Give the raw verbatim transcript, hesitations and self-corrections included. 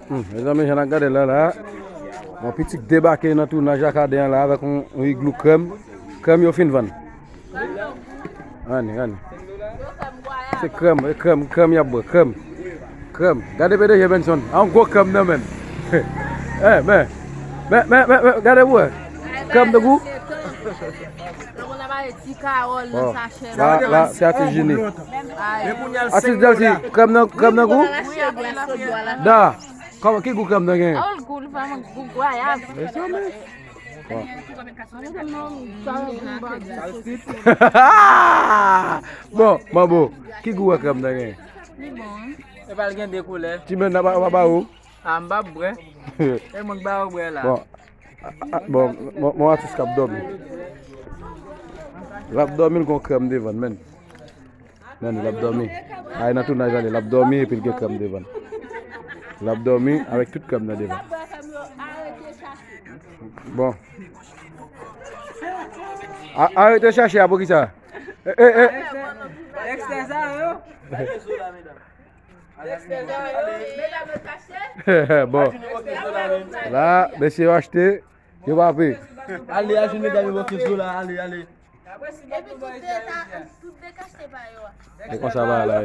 Hmm, mezanmi, jan n ap gade la, la. Bon, pitit debake nan tounaj Akaden an la avèk yon, yon iglou krèm. Krèm yo fin vann. Gade, gade. Se krèm, e krèm, krèm y ap bwè, krèm. Krèm. Gade P D G Benson, a yon gwo krèm nan men. Eh, men. Men, men, men, men, gade pou wè. Krèm de gou. Bon, la, la, se atis Jini. Atis Delcy, krèm nan, krèm nan gou? Da, kòman, ki gou krèm nan gen? Mezanmi. Bon. Bon, manbo, ki gou wè krèm nan gen? Li bon, wi. E pa l gen de koulè. Ti men nan pa, pa ba ou? A, m p ap bwè. E mwen k ba ou bwè la. Bon, a, a, bon, bon, bon, atis k ap dòmi. L ap dòmi, l gon krèm devan l, men. Nan, l ap dòmi. Ay, nan tounaj la, l ap dòmi epi l gen krèm devan l. L ap dòmi avèk tout krèm nan devan. Bon. A, arete chache a, poukisa? E, e, e. Bon. La, mesye yo achte, yo pa pe. Ale, ale, medam yo, bò ke zo la, ale, ale. E konsa va la.